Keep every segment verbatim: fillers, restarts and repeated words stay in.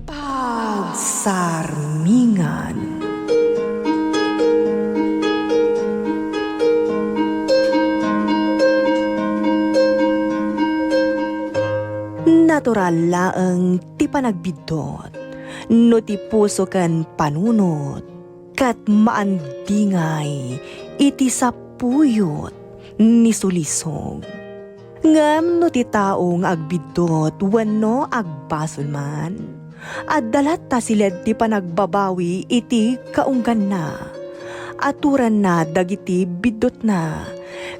Pagsarmingan. Natural laeng ti panagbiddut no ti puso ken panunot ket maandingay iti sapuyot ni sulisog. Ngem no ti tao nga agbiddut wenno agbasol man, adda latta siled ti panagbabawi iti kaungganna. Aturanna dagiti biddutna,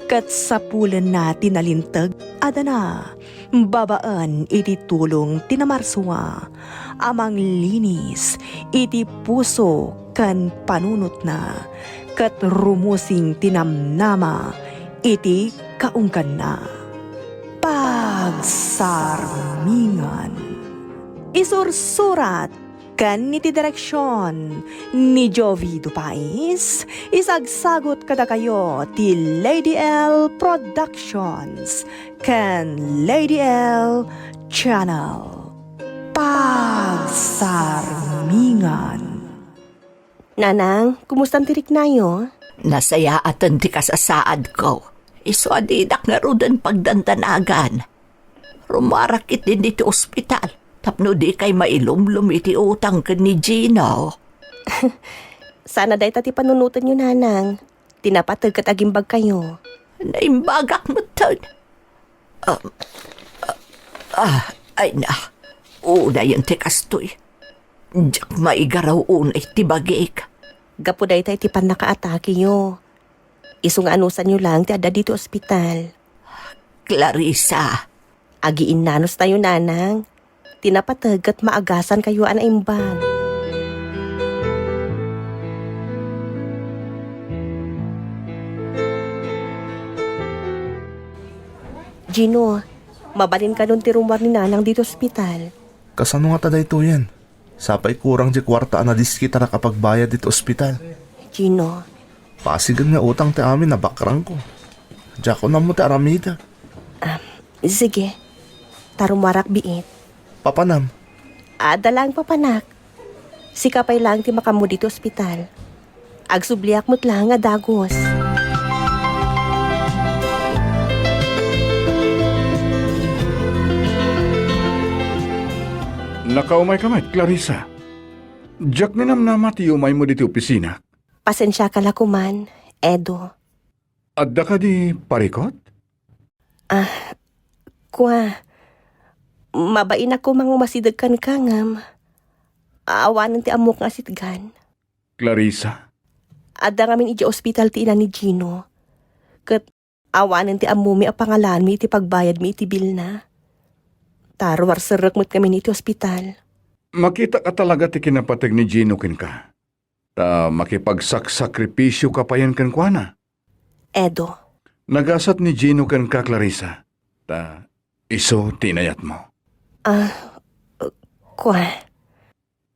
ket sapulenna ti nalinteg a dana babaen iti tulong ti namarsua a manglinis iti puso ken panunotna, ket rumusing ti namnama iti kaungganna. Pagsarmingan. Isursurat ken iti direksion ni Jovi Dupais, isagsagut kadakayo ti Lady L Productions ken Lady L Channel. Pagsarmingan. Nanang, kumusta ti riknayo? Nasayaaten ti kasasaadko. Isu a dinak ngaruden pagdandanagan. Rumarak iti ditoy ospital tapno dikay mailumlom iti utang ken ni Gino. Sana dayta ti panunotenyo, Nanang. Ti napateg ket agimbagkayo. Naimbagak metten. Ah, ah, ah, ay na. Unayen ti kastoy. Diak maigaraw unay ti bagik. Gapu dayta iti pannakaatakeyo. Isu nga anusanyo laeng ti adda ditoy ospital. Clarissa. Agiinnanustayo, Nanang. Ti napateg ket maagasankayo a naimbag. Gino, mabalin kanon ti rummuar ni Nanang ditoy ospital? Kasano ngata daytoyen? Sapay kurang diay kuarta a nadiskitarak a pagbayad iti ospital. Gino. Pasigen nga utang ti amin a bakrangko. Diak unammo ti aramidek. Ah, sige. Ta rummuarak biit. Papanam? Adda laeng papanak. Sika pay laeng ti makaammo ditoy ospital. Agsubliak met laeng a dagus. Nakaumayka met, Clarissa. Diak nga namnama ti umaymo ditoy opisina. Pasensiaka la koman, Edo. Adda kadi parikut? Ah, kua, mabainak koma nga umasideg kenka ngem awanen ti ammok nga asitgan. Clarissa? Adda ngamin idiay ospital ti ina ni Gino. Ket awanen ti ammomi a pangalanmi iti pagbayadmi iti bilna. Ta ruarserrek met ngamin iti ospital. Makitak a talaga ti kinapateg ni Gino kenka. Ta makipagsaksakripisioka payen kenkuana. Edo. Nagasat ni Gino kenka, Clarissa. Ta isu ti inayatmo. Ah, kua.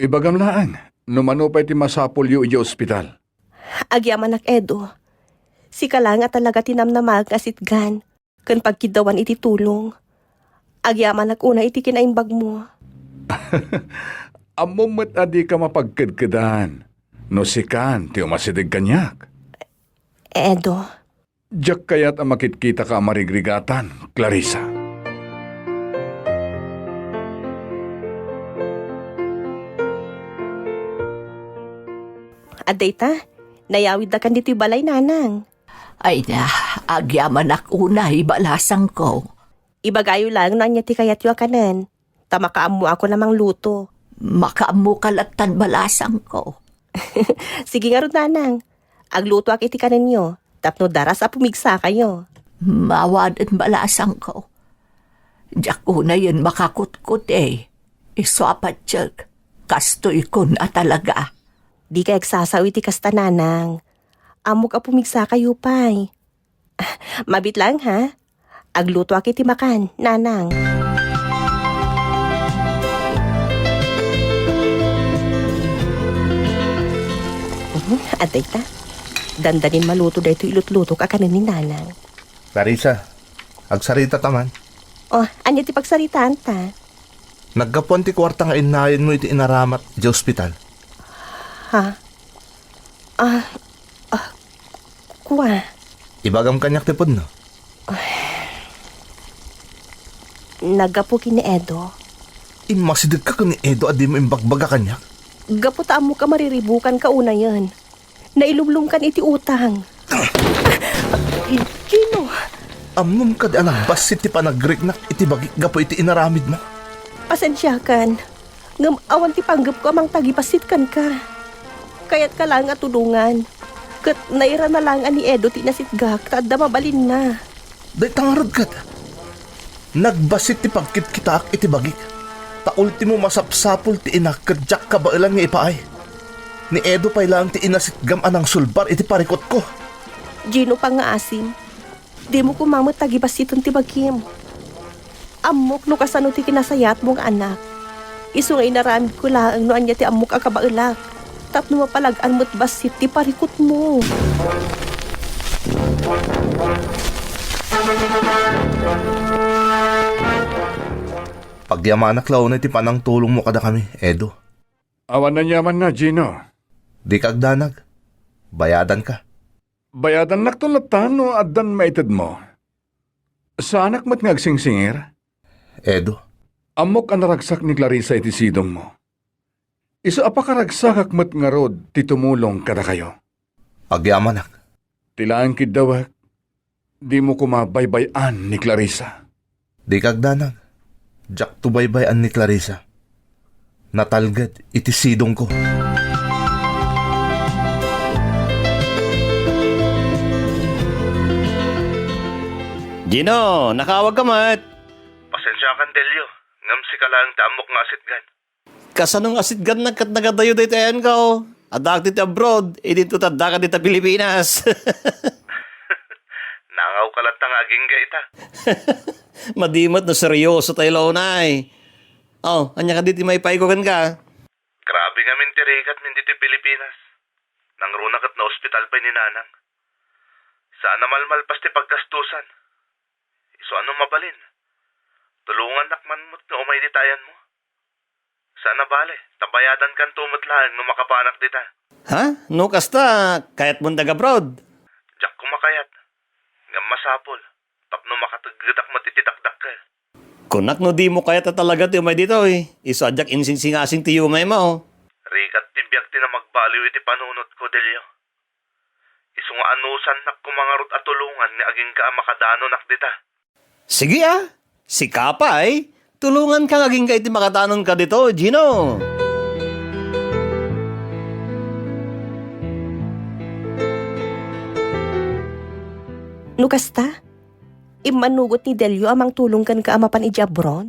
Ibagam laeng, no mano pay ti masapulyo idiay ospital. Agyamanak, Edo. Sika laeng a talaga ti namnamaek nga asitgan ken pagkiddawan iti tulong. Agyamanak unay iti kinaimbagmo. Ammom met a dika mapagkedkedan no sikan ti umasideg kaniak. Edo. Diak kayat a makitkitaka a marigrigatan, Clarissa. Adda ita, nayawiddakan ditoy balay, Nanang. Ay na, agyamanak unay, balasangko. Ibagayo laeng no ania ti kayatyo a kanen, ta makaammoakon a mangluto. Makaammoka lattan, balasangko. Sige ngarud, Nanang. Aglutoak iti kanenyo, tapno daras a pumigsakayo. Awanen, balasangko. Diak unayen makakutkut, eh. Isu a patiek, kastoykon a talaga. Dikay agsasao iti kasta, Nanang. Ammok a pumigsakayo pay. Mabiit laeng, ha? Aglutoak iti makan, Nanang. Mhm, adda ita. Dandanin maluto daytoy ilutlutok a kanen ni Nanang. Clarissa, Agsarita ta man. Oh, ania ti pagsaritaanta? Naggapuan ti kuarta nga innayenmo iti inaramat idiay ospital. Ha? Ah, ah, kua. Ibagam kaniak ti pudno. Naggapu ken ni Edo. Immasidegka ken ni Edo a dimo imbagbaga kaniak? Gapu ta ammok a mariribukanka unayen. Nailumlomkan iti utang. Gino! Ammom kadi a nagbassit ti panagriknak iti bagik gapu iti inaramidmo? Pasensiakan, ngem awan ti panggepko a mangtagibassit kenka. Kayatka laeng a tulongan, ket nairana laeng a ni Edo ti inasitgak ta adda mabalinna. Dayta ngarud ket, nagbassit ti pagkitkitaak iti bagik, ta ultimo masapsapul ti inak ket diak kabaelan nga ipaay. Ni Edo pay laeng ti inasitgam a nangsulbar iti parikutko. Gino, pangngaasim, dimo koma met tagibassiten ti bagim. Ammok no kasano ti kinasayatmo nga anak. Isu nga inaramidko laeng no ania ti ammok a kabaelak, tapno mapalag-an met bassit ti parikutmo. Pagyamanak la unay ti panangtulongmo kadakami, Edo. Awan aniamanna, Gino. Dika agdanag. Bayadanka. Bayadannakto latta no addan maitedmo. Saanak met nga agsingsingir? Edo. Ammok a naragsak ni Clarissa iti sidongmo. Isu a pakaragsakak met ngarud ti tumulong kadakayo. Agyamanak. Ti laeng kiddawek, dimo koma baybay-an ni Clarissa. Dika agdanag. Diakto baybay-an ni Clarissa. Natalged iti sidongko. Gino, nakaawagka met. Pasensiakan, Delio, ngem sika laeng ti ammok nga asitgan. Kasano nga asitgannak ket nagadayo daytoy ayanko? Addaak ditoy abroad, idinto ti addaka dita Pilipinas. Nangawka latta nga agingga ita. Madi met no serioso tayo, Lonay. Oh, ania kadi ti maipayko kenka? Grabe ngamin ti rigatmin ditoy Pilipinas. Nangruna ket naospital pay ni Nanang. Saan a malmalpas ti paggastusan. Isu a no mabalin, tulongannak man met nga umay dita ayanmo. Saan a bale, ta bayadankanto met laeng no makapanak dita. Ha? No kasta, kayatmon ti ag-abroad? Diak koma kayat. Ngem masapul, tapno makateggedak met iti dakdakkel. Kunak no dimo kayat a talaga ti umay ditoy, isu a diak insingsingasing ti yumaymo. Rigat ti biag ti namagbaliw iti panunotko, Delio. Isu nga anusannak koma ngarud a tulongan nga agingga a makadanonak dita. Sige a, sika pay, tulonganka nga agingga iti makadanonka ditoy, Gino. No kasta, immanugot ni Delio a mangtulong kenka a mapan idiay abroad?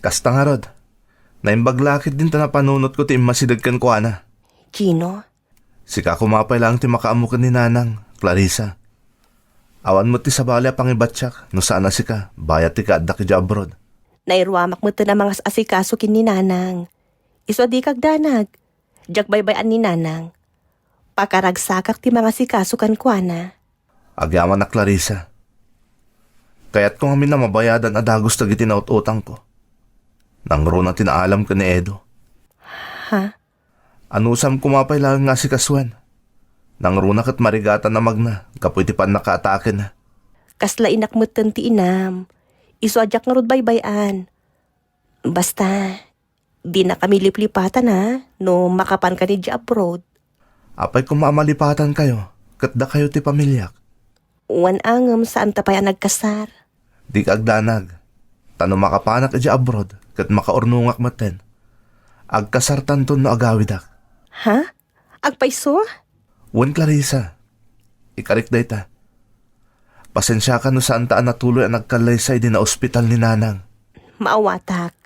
Kasta ngarud, naimbag la ket dinta napanunotko ti immasideg kenkuana. Gino? Sika koma pay laeng ti makaammo ken ni Nanang, Clarissa. Awan met ti sabali a pangibatiak no saan a sika, bayat ti kaaddak idiay abroad. Nairuamak metten a mangas-asikaso ken ni Nanang. Isu a dika agdanag. Diak baybay-an ni Nanang. Pakaragsakak ti mangasikaso kenkuana. Agyamanak, Clarissa. Kayatko ngamin a mabayadan a dagus dagiti naut-utangko. Nangruna ti naalam ken ni Edo. Ha? Anusam koma pay laeng nga asikasuen. Nangruna ket marigatan a magna gapu iti pannakaatakenna. Kasla inak metten ti inam. Isu a diak ngarud baybay-an. Basta, dinakami liplipatan a no makapanka idiay abroad. Apay koma a malipatankayo, ket dakayo ti pamiliak. Wen a ngem saanta pay a nagkasar. Dika agdanag. Ta no makapanak idiay abroad, ket makaurnongak metten. Agkasartanton no agawidak. Ha? Agpayso? Wen, Clarissa. Ikarik dayta. Pasensiaka no saanta a natuloy a nagkallaysa idi naospital ni Nanang. Maawatak.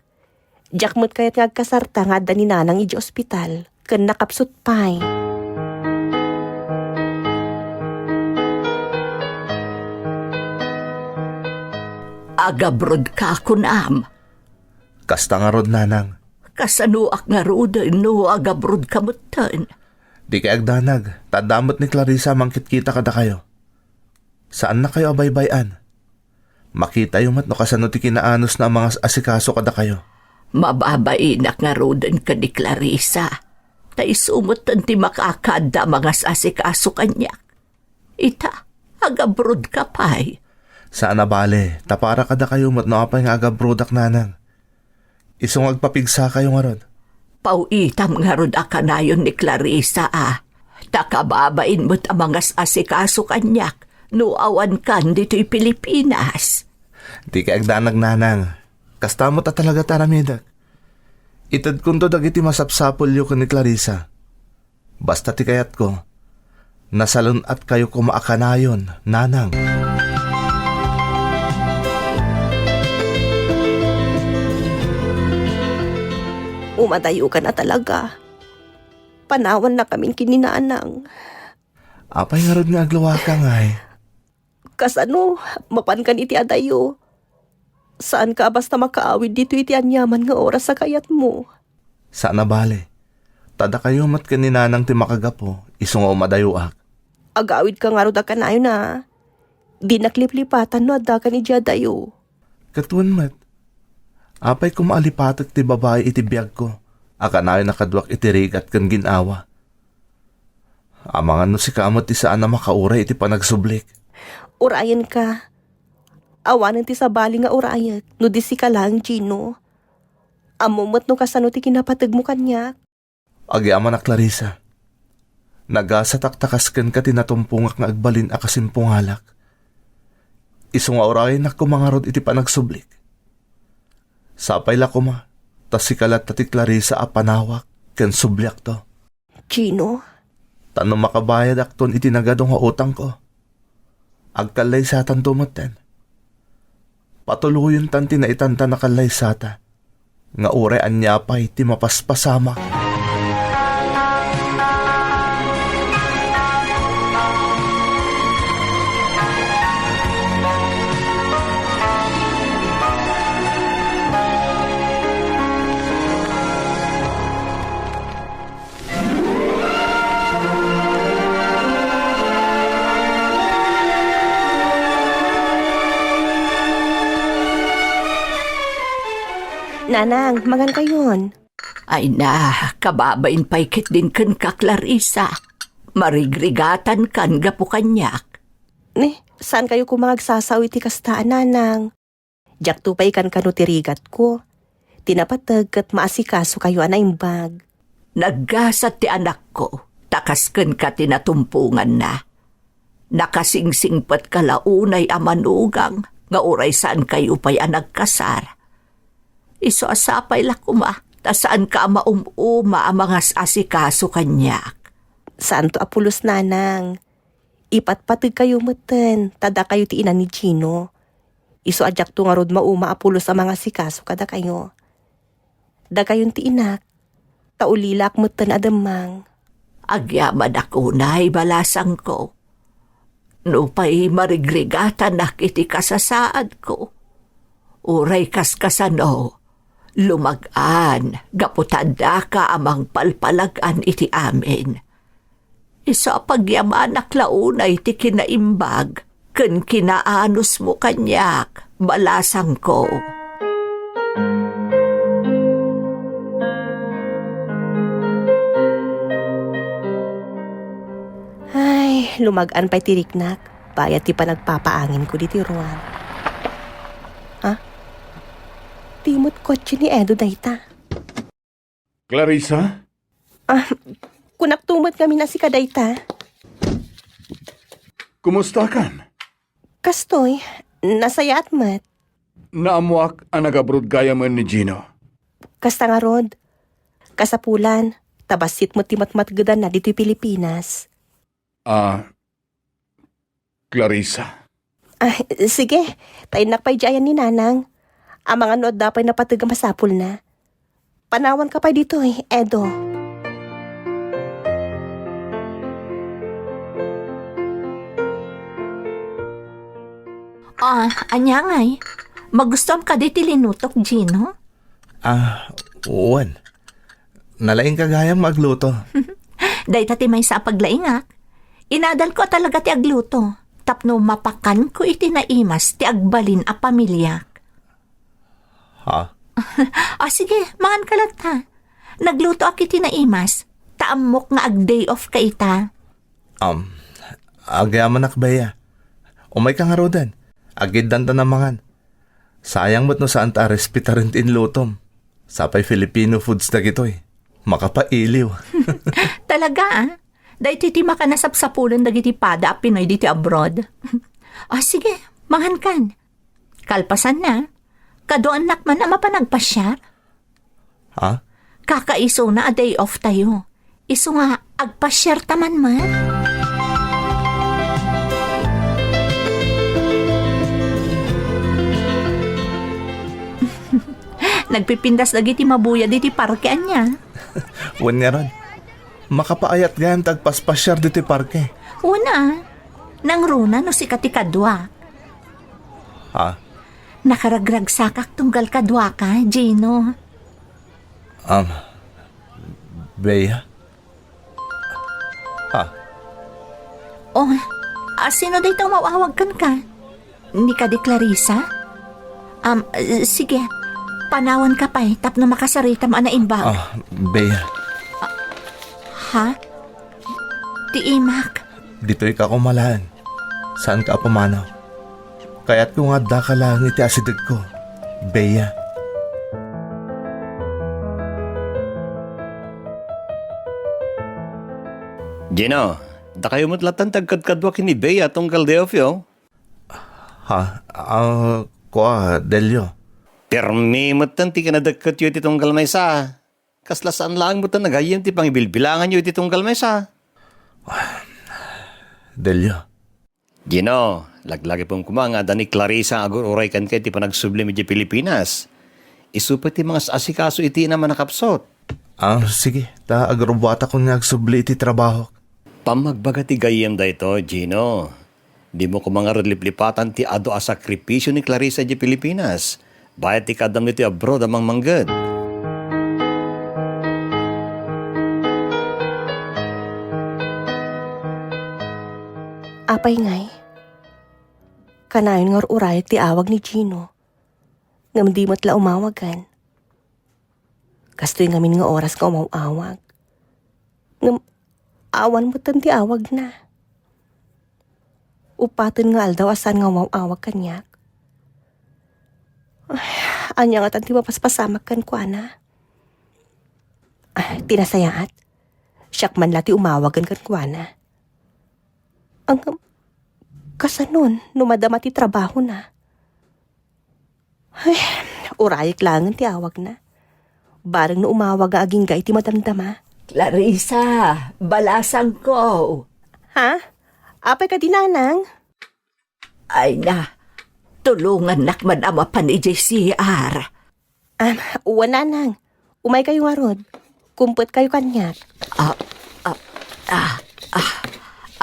Diak met kayat nga agkasarta nga adda ni Nanang idiay ospital, ken nakapsut pay. Agabrodka, kunam? Kasta ngarud, Nanang. Kasanoak ngaruden no agabrodka metten? Dikay agdanag, ta adda met ni Clarissa a mangkitkita kadakayo. Saannakayo a baybay-an. Makitayo met no kasano ti kinaanosna a mangas-asikaso kadakayo. Mababainak ngaruden ken ni Clarissa. Ta isu metten ti makakaadda a mangas-asikaso kaniak. Ita, agabrodka pay. Saan a bale, ta para kadakayo met no apay nga agabrodak, nanang. Isu nga agpapigsakayo ngarud. Paw-itam ngarud a kanayon ni Clarissa a, ta kababain met a mangas-asikaso kaniak no awankan ditoy Pilipinas. Dikay agdanag, nanang. Kasta met a talaga ti aramidek. Itedkonto dagiti masapsapulyo ken ni Clarissa. Basta ti kayatko, nasalun-atkayo koma a kanayon, nanang. Umadayokan a talaga. Panawannakamin ken ni nanang. Apay ngarud nga agluaka, ngay? Kasano, mapankan iti adayo? Saanka a basta makaawid ditoy iti aniaman nga oras a kayatmo. Saan a bale. Ta dakayo met ken ni nanang ti makagapu, isu nga umadayoak. Agawidka ngarud a kanayon a. Dinak liplipatan no addakan idiay adayo. Ket wen met. Apay koma a lipatek ti babai iti biagko, a kanayon a kaduak iti rigat ken gin-awa. Amangan no sika met ti saan a makauray iti panagsublik. Urayenka. Awanen ti sabali nga urayek no di sika laeng, Gino. Ammom met no kasano ti kinapategmo kaniak. Agyamanak, Clarissa. Nagasatak ta kas kenka ti natumpongak nga agbalin a kasimpungalak. Isu nga urayennak koma ngarud iti panagsublik. Sapay la koma, ta sika latta ti Clarissa a panawak ken subliakto. Gino? Ta no makabayadakton iti nagadu nga utangko, agkallaysatanto metten. Patuloyontan ti naitantan a kallaysata, nga uray ania pay ti mapaspasamak. Nanang, mangankayon. Ay na, kababain pay ketdin kenka, Clarissa. Marigrigatankan gapu kaniak. Ne, saankayo koma nga agsasao iti kasta a, nanang? Diakto pay kankano ti rigatko. Ti napateg ket maasikasokayo a naimbag. Naggasat ti anakko, ta kas kenka ti natumponganna. Nakasingsingpetka la unay a manugang nga uray saankayo pay a nagkasar. Isu a sapay la koma, ta saanka a maum-uma a mangas-asikaso kaniak. Saanto a pulos, nanang. Ipatpategkayo metten, ta dakayo ti ina ni Gino. Isu a diakto ngarud mauma a pulos a mangasikaso kadakayo. Dakayon ti inak, ta ulilaak metten a demmang. Agyamanak unay, balasangko. Nupay marigrigatanak iti kasasaadko, uray kaskasano, lumag-an gapu ta addaka a mangpalpalag-an iti amin. Isu a pagyamanak la unay ti kinaimbag ken kinaanusmo kaniak, balasangko. Ay, lumag-an pay ti riknak, bayat ti panagpapaanginko ditoy ruar. Ah? Ti met kotse ni Edo dayta. Clarissa? Ah, kunakto met ngamin a sika dayta. Kumustakan? Kastoy, nasayaat met. Naammoak a nag-abroad gayamen ni Gino. Kasta ngarud, kasapulan, ta bassit met ti matmatgedanna ditoy Pilipinas. Ah, Clarissa. Ah, sige, ta innak pay di ayan ni Nanang. Amangan no adda pay napateg a masapulna. Panawanka pay ditoy, Edo. Ah, ania ngay? Magustuam kadi ti linutok, Gino? Ah, wen. Nalaingka gayam agluto. Dayta ti maysa a paglaingak. Inadalko a talaga ti agluto. tapno mapakanko iti naimas ti agbalin a pamiliak. Ha? Ah, sige, manganka latta. Naglutoak iti naimas, ta ammok nga ag-day off ka ita. Um, agyamanak, Bea. Umayka ngaruden. Agiddanta a mangan. Sayang met no saanta a respetaren ti inlutom. Sapay Filipino foods dagitoy. Makapailiw. Talaga, ah? Daytoy ti makanasapsapulen dagiti pada a Pinoy ditoy abroad. Ah, sige, mangankan. Kalpasanna, kaduaannak man a mapan agpasiar. Ha? Kakaisuna a day off tayo. Isu nga, agpasiarta man met. Nagpipintas dagiti mabuya ditoy parke ania. Wen ngarud, makapaayat gayam ti agpaspasiar ditoy parke. Wen a, nangruna no sika ti kadua. Ha? Nakaragragsakak tunggal kaduaka, Gino. Um, Bea? Ha? Oh, ah, sino dayta umaw-awag kenka? Ni kadi Clarissa? Um, eh, sige, panawanka pay tapno makasaritam a naimbag. Ah, Bea. Ha? Ti imak. Ditoyka koma laeng. Saanka a pumanaw. Kayatko nga addaka laeng iti asidegko, Bea. Gino, dakayo met lattan ti agkadkadua ken ni Bea tunggal day off yo? Ha? Ah, kua, Delio. Permi metten ti kinadekket yo iti tunggal maysa. Kasla saan laeng metten a gayyem ti pangibilbilangan yo iti tunggal maysa. Delio. Gino, laglagipem koma nga adda ni Clarissa nga agur-uray kenka iti panagsublim idiay Pilipinas. Isu pay ti mangas-asikaso iti ina a nakapsut. Ah, sige. Ta agrubbuatakon nga agsubli iti trabahok. Pammagbaga ti gayyem daytoy, Gino. Dimo koma ngarud liplipatan ti adu a sakripisio ni Clarissa idiay Pilipinas. Bayat ti kaaddam ditoy abroad a mangmangged. Apay ngay, kanayon nga ur-urayek ti awag ni Gino, ngem di met la umawagan. Kastoy ngamin nga oras nga umaw-awag. Ngem awan metten ti awagna. Upaten nga aldaw a saan nga umaw-awag kaniak. Ay, ania ngatan ti mapaspasamak kenkuana? Ah, ti nasayaat, siak man la ti umawagen kenkuana. Ngem, kasanon no madama ti trabahona? Ay, urayek laengen ti awagna. Bareng no umawag nga agingga iti madamdama. Clarissa, balasangko. Ha? Apay kadi, nanang? Ay na, tulongannak man a mapan idiay C R. Ah, wen, nanang. Umaykayo ngarud. Kumpetkayo kaniak. Ah, ah, ah, ah,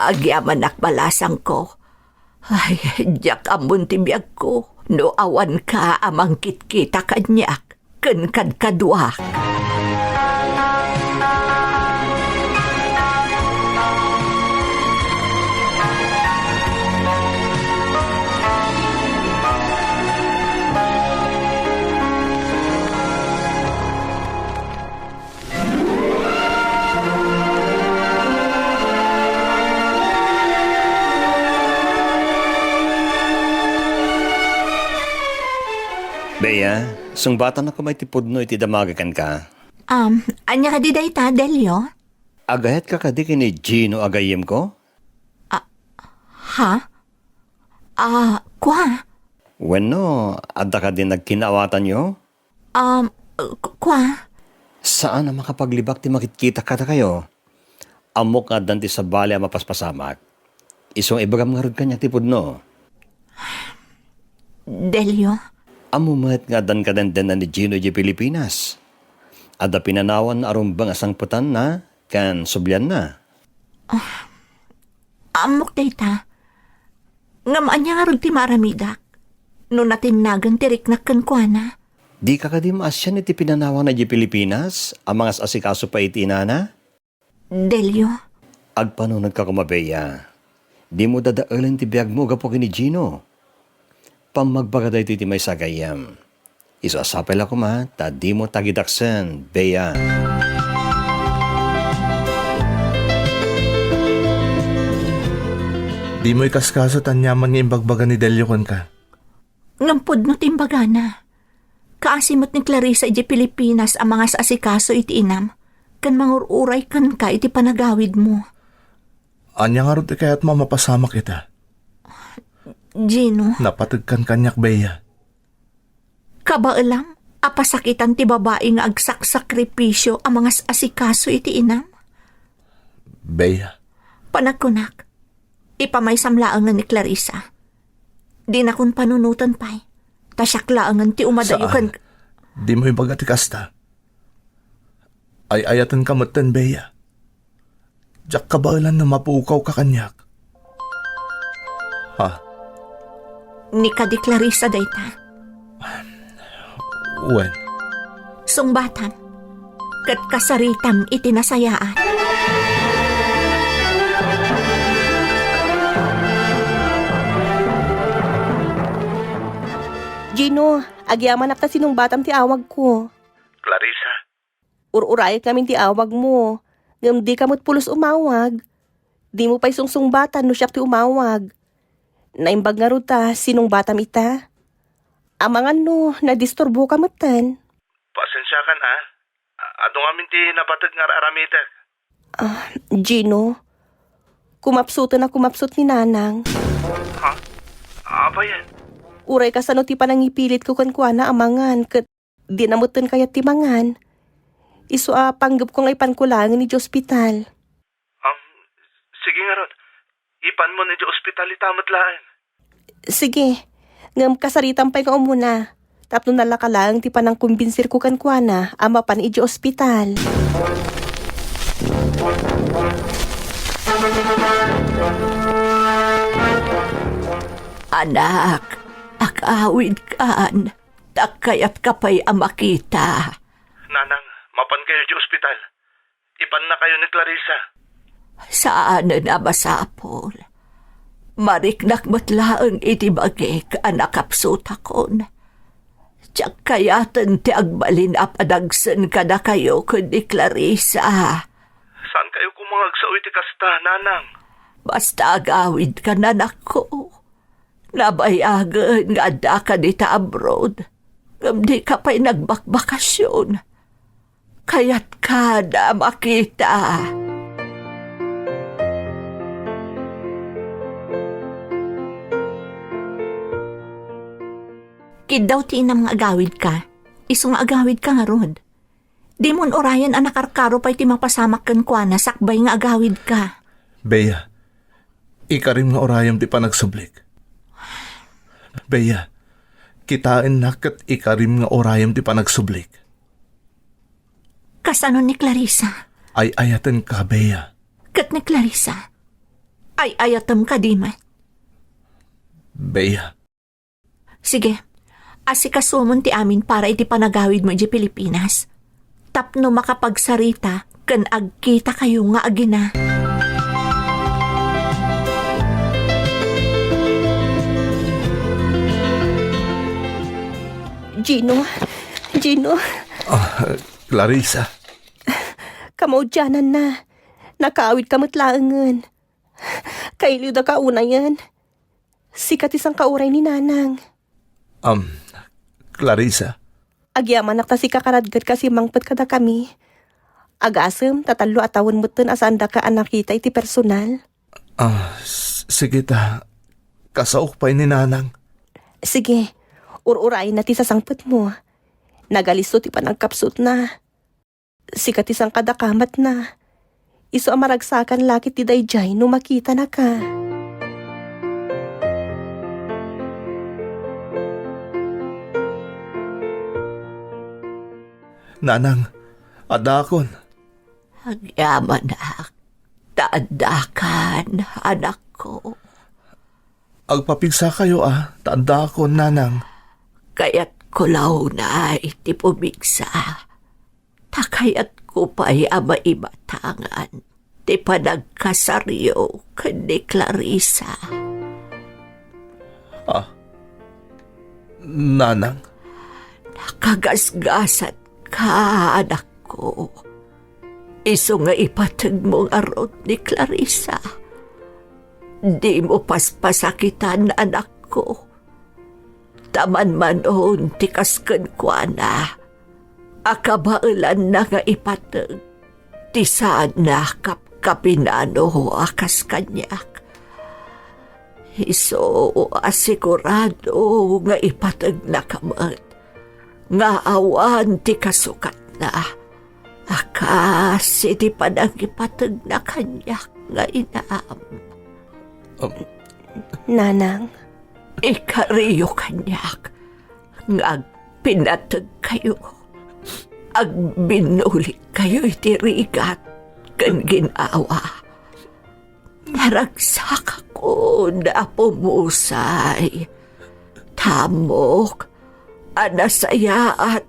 agyamanak, balasangko. Ay, diak ammon ti biagko no awanka a mangkitkita kaniak ken kadkaduak. Bea, sungbatanak koma iti pudno iti damaga kenka. Um, ania kadi dayta, Delio? Agayatka kadi ken ni Gino a gayyemko? Ah, ha? Ah, kua? Wenno, adda kadi nagkinaawatanyo? Um, ku-, kua? Saan a makapaglibak ti makitkita kadakayo. Ammok nga addan ti sabali a mapaspasamak. Isu nga ibagam ngarud kaniak ti pudno. Delio. Ammo met nga addan kadenden ni Gino idiay Pilipinas. Adda pinanawanna a rumbeng a sangpetanna ken sublianna. Ah, ammok dayta. Ngem ania ngarud ti maaramidak no natinnagan ti riknak kenkuana? Dika kadi maasian iti pinanawana idiay Pilipinas a mangas-asikaso pay iti inana? Delio. Agpanunegka koma, Bea. Dimo dadaelen ti biagmo gapu ken ni Gino. Pammagbaga daytoy ti maysa a gayyem. Isu a sapay la koma ta dimo tagidaksen, Bea. Dimo ikaskaso ti aniaman nga imbagbaga ni Delio kenka. Ngem pudno ti imbagana. Kaasi met ni Clarissa idiay Pilipinas a mangas-asikaso iti inam, ken mangur-uray kenka iti panagawidmo. Ania ngarud ti kayatmo a mapasamak ita? Gino. Napategkan kaniak, Bea. Kabaelam a pasakitan ti babai nga agsaksakripisio a mangas-asikaso iti inam? Bea. Panagkunak, ipamaysam laengen ni Clarissa. Dinakon panunoten pay, ta siak laengen ti umadayo Saan. ken Dimo ibaga ti kasta. Ay-ayatenka metten, Bea. Diak kabaelan no mapukawka kaniak. Ha? Ni kadi Clarissa dayta. Wen. Sungbatam. Ket kasaritam iti nasayaat. Gino, agyamanak ta sinungbatam ti awagko. Clarissa. Ur-urayek ngamin ti awagmo, ngem dika met pulos umawag. Dimo pay sungsungbatan no siak ti umawag. Naimbag ngarud ta sinungbatam ita. Amangan no nadisturboka metten. Pasensiakan, a. A-, adu ngamin ti napateg nga ar-aramidek. Ah, Gino, kumapsuten a kumapsut ni Nanang. Ha? Apay? Uray kasano ti panangipilitko kenkuana a mangan ket dina metten kayat ti mangan. Isu a panggepko nga ipanko laengen idiay ospital. Um, sige ngarud. Ipanmon idiay ospital ita met laeng. Sige. Ngem kasaritam pay nga umuna. Tapno nalaka laeng ti panangkumbinsirko kenkuana a mapan idiay ospital. Anak, agawidkan. Ta kayatka pay a makita. Nanang, mapankayo idiay ospital. Ipannakayo ni Clarissa. Saanen a masapul. Mariknak met laeng iti bagik a nakapsutakon. Diak kayaten ti agbalin a padagsen kadakayo ken ni Clarissa. Saankayo koma nga agsao iti kasta, Nanang? Basta agawidkan, anakko. Nabayagen nga addaka dita abroad, ngem dika pay nagbakbakasyon. Kayatkan a makita. Kiddaw ti inam nga agawidka, isu nga agawidka ngarud. Dimon urayen a nakarkaro pay ti mapasamak kenkuana sakbay nga agawidka. Bea, ikarim nga urayem ti panagsublik. Bea, kitaennak ket ikarim nga urayem ti panagsublik. Kasano ni Clarissa? Ay-ayatenka, Bea. Ket ni Clarissa? Ay-ayatem kadi met? Bea, Sige, asikasumon ti amin para iti panagawidmo idiay Pilipinas, tapno makapagsarita ken agkitakayo nga agina. Gino, Gino. Ah, Clarissa. Kamaudiananna. Nakaawidka met laengen. Kailiwdaka unayen. Sika ti sangkauray ni Nanang. Am, Clarissa. Agyamanak ta sika karadgad kasi mangpet kadakami. Agasem ta tallo a tawen metten a saandaka a nakita iti personal. Ah, s-, sige ta. Kasaok pay ni Nanang. Sige, ur-urayna ti sasangpetmo. Nagalisto ti panagkapsutna. Sika ti sangkadakamatna. Isu a maragsakan la ket ti daydiay no makitanaka. Nanang, addaakon. Agyamanak, ta addakan, anakko. Agpapigsakayo a, ta addaakon, Nanang. Kayatko la unay ti pumigsa. Ta kayatko pay a maibatangan ti panagkasaryo ken ni Clarissa. Ah, Nanang? Nakagasgasatka, anakko. Isu nga ipategmo ngarud ni Clarissa. Dimo paspasakitan, anakko. Ta manmanon ti kas kenkuana a kabaelanna nga ipateg ti saanna a kapkapinano a kas kaniak. Isu a sigurado nga ipategnaka met nga awan ti kasukatna a kas iti panangipategna kaniak nga inam. Um, Nanang. Ikariyo kaniak nga agpinategkayo, agbinnulikkayo iti rigat ken gin-awa. Naragsakakon a pumusay. Ta ammok a nasayaat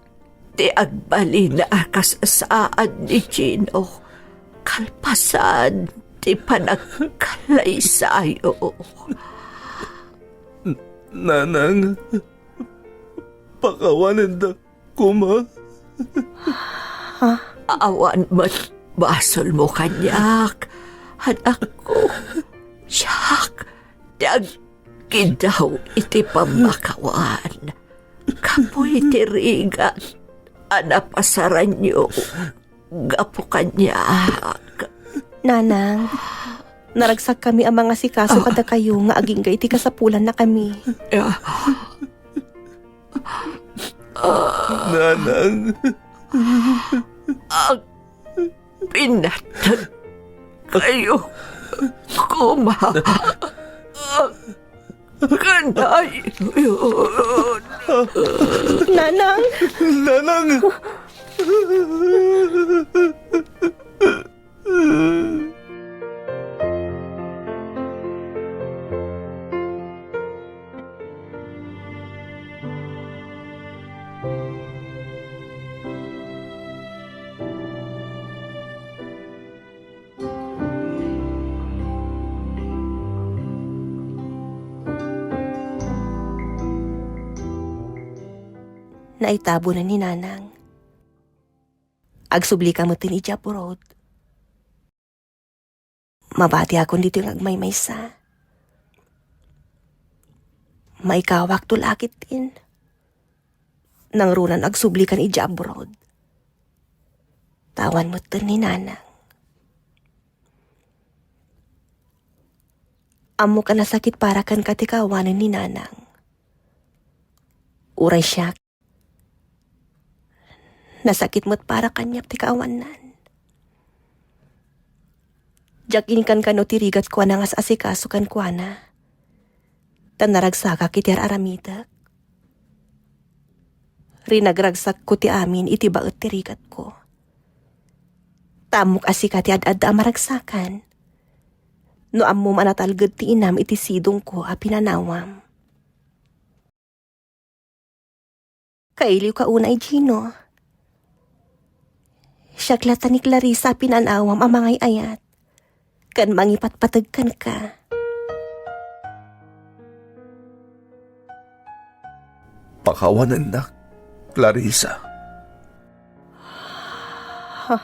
ti agbalin a kasasaad ni Gino kalpasan ti panagkalaysayo. Nanang, pakawanendak koma. Ha? Awan met basolmo kaniak, anakko. Siak ti agkidaw iti pammakawan. Kapuy ti rigat a napasaranyo gapu kaniak. Nanang, naragsakkami a mangasikaso kadakayo nga agingga iti kasapulannakami. Nanang. Agpinatag kayo, koma. Kanayon. Nanang! Nanang! Naitabonan ni Nanang. Agsublika metten idiay abroad. Mabatiakon ditoy nga agmaymaysa. Maikawakto la ketdin. Nangruna agsublikan idiay abroad. Ta awan metten ni Nanang. Ammok a nasakit para kenka ti kaawanen ni Nanang. Uray siak, nasakit met para kaniak ti kaawannan. Diak inkankano ti rigatko a nangas-asikaso kenkuana, ta naragsakak iti ar-aramidek. Rinagragsakko ti amin iti baet ti rigatko. Ta ammok a sika ti ad-adda a maragsakan. No ammom a natalged ti inam iti sidongko a pinanawam. Kailiwka unay, Gino. Siak latta ni Clarissa a pinanawam a mangay-ayat ken mangipatpateg kenka. Pakawanennak, Clarissa. Ha?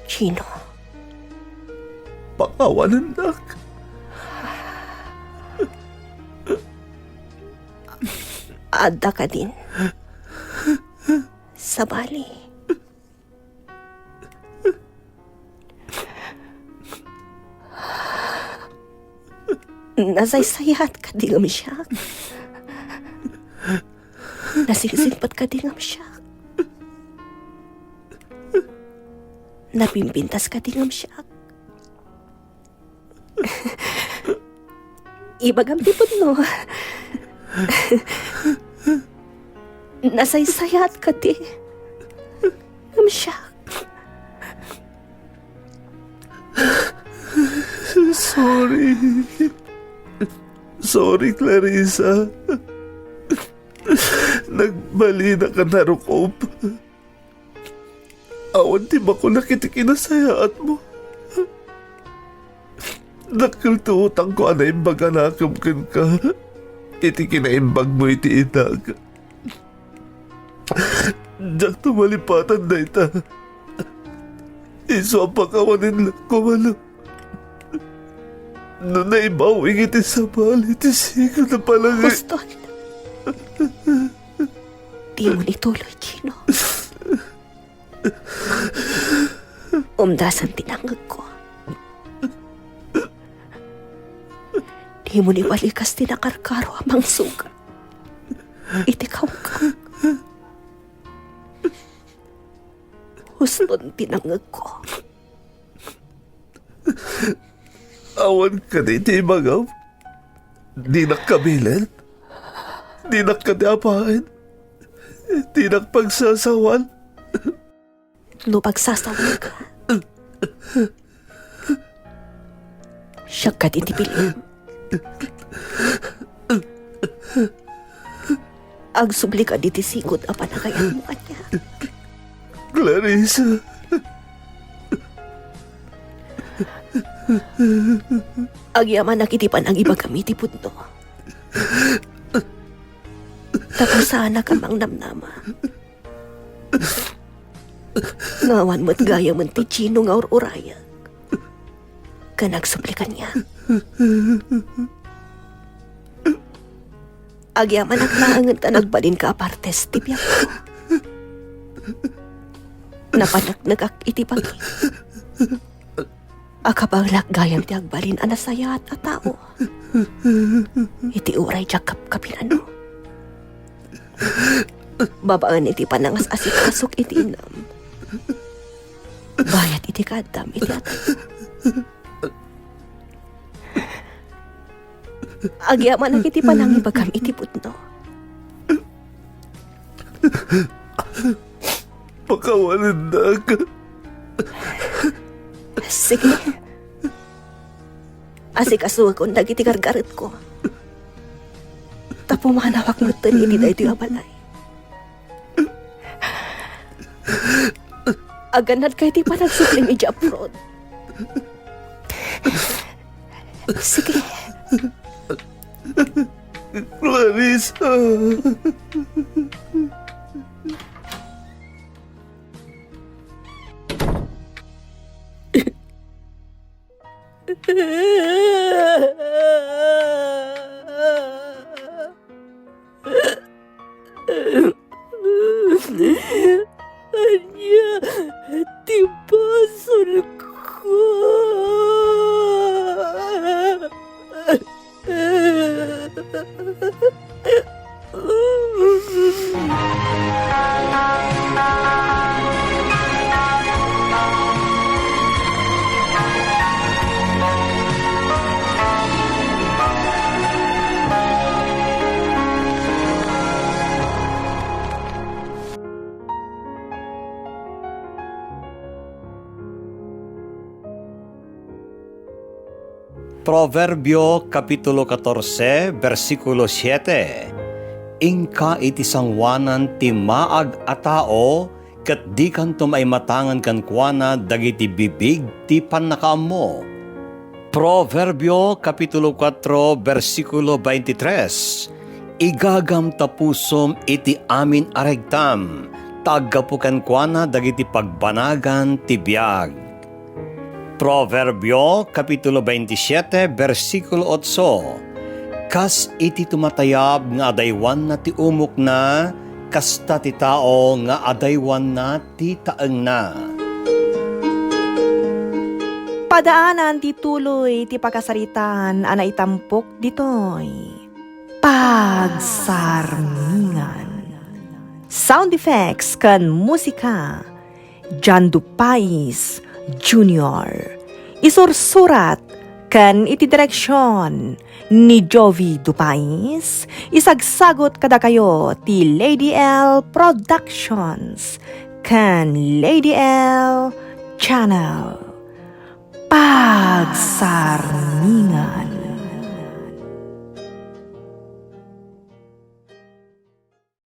Gino. Pakawanennak. Adda kadin. Sabali. Nasaysayaat kadi ngem siak? Nasingsingpet kadi ngem siak? Napimpintas kadi ngem siak? Ibagam ti pudno. Nasaysayaat kadi ngem siak? Sorry. Sorry, Clarissa. Nagbalinak a narukob. Awan ti makunak iti kinasayaatmo. Dakkel ti utangko a naimbag a nakem kenka iti kinaimbagmo iti idak. Diakto malipatan dayta. Isu a pakawanen la koma no, no naibawing iti sabali ti sigo a panagay. Apostol, dimo ituloy, Gino. Umdasan ti nangngegko. Dimo ni balikas ti nakarkaro a mangsuga iti kaungkak. Huston ti nangngegko. Awan kadi ti ibagam? Dinak kabilen? Dinak kadi apaen? Dinak pagsasawan? No pagsasawanka, siak kadi ti bilim. Agsubli kadi ti sigo a panagayatmo kaniak? Clarissa. Agyamanak iti panangibagam iti pudno. Tapno saanak a mangnamnama. Nga awan met gayamen ti Gino nga ur-urayek ken agsubli kaniak. Agyamanak laengen ta nagbalinka a partes ti biagko. Napaneknekak iti bagi a kabaelak gayam ti agbalin a nasayaat a tao iti uray diak kapkapinano. Babaen iti panangas-asikasok iti inam, bayat iti kaaddam iti atay. Agyamanak iti panangibagam iti pudno. Pakawanennak. Sige. Asikasuekon dagiti gargaretko. Ta pumanawak metten iti daytoy a balay. Agannadka iti panagsublim idiay abroad. Sige. Clarissa. Ania ti basolko? Proverbio, Kapitulo katorse, bersikulo siete. Inka iti sangoanan ti maag a tao, ket dikanto maimatangan kenkuana dagiti bibig ti pannakaammo. Proverbio, Kapitulo kuatro, bersikulo baintitres. Igagam ta pusom iti amin a regtam, ta aggapu kenkuana dagiti pagbanagan ti biag. Proverbio, Kapitulo baintisiete, bersikulo otso. Kas iti tumatayab nga adaywanna ti umokna, kasta ti tao nga adaywanna ti taengna. Padaanan ti tuloy ti pakasaritaan a naitampok ditoy. Pagsarmingan. Sound effects ken musika, John Dupais Junior. Isursurat ken iti direksion ni Jovi Dupais, isagsagut kadakayo ti Lady L Productions ken Lady L Channel. Pagsarmingan.